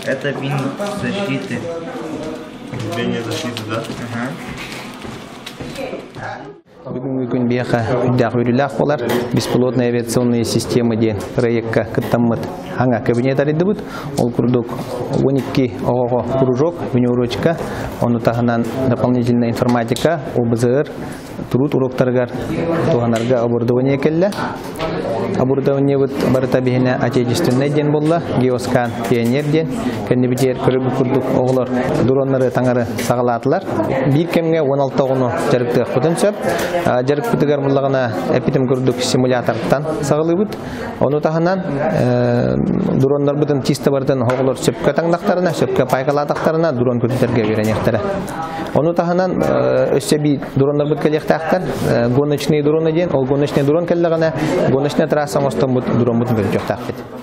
Это винт защиты. Крепление защиты, да? Ага. Бүгүҥҥү күн биһиэхэ үрдээх үөрүүлээх буолар. Беспилотные авиационные системы диэн проекка кыттаммыт саҥа кабинет арыйдыбыт. Ол курдук 12 оҕоҕо кружок, внеурочка, ону таһынан дополнительная информатика, ОБЗР, труд уроктарыгар туһанарга оборудование кэллэ. Оборудованиебыт барыта биһинэ отечественнай диэн буолла, Геоскан Пионер диэн. Кэннибитигэр көрөрбүт курдук оҕолор дроннары таҥары саҕалаатылар. Биир кэмҥэ 16 оҕону дьарыктыахпытын сөп. Дьарыкпытыгар буллаҕына эпитим курдук симулятортан саҕалыыбыт. Ону таһынан дроннарбытын чисто барытын оҕолор сөпкө таҥнахтарына, сөпкө пайкалаатахтарына дрон көтүтэргэ үөрэниэхтэрэ. Ону таһынан өссө биир дроннарбыт кэлиэхтээхтэр. Гоночные дроны диэн, ол гоночный дрон кэллэҕинэ, гоночная трасса оҥостоммут дроммутун көтүтүөхтээхпит.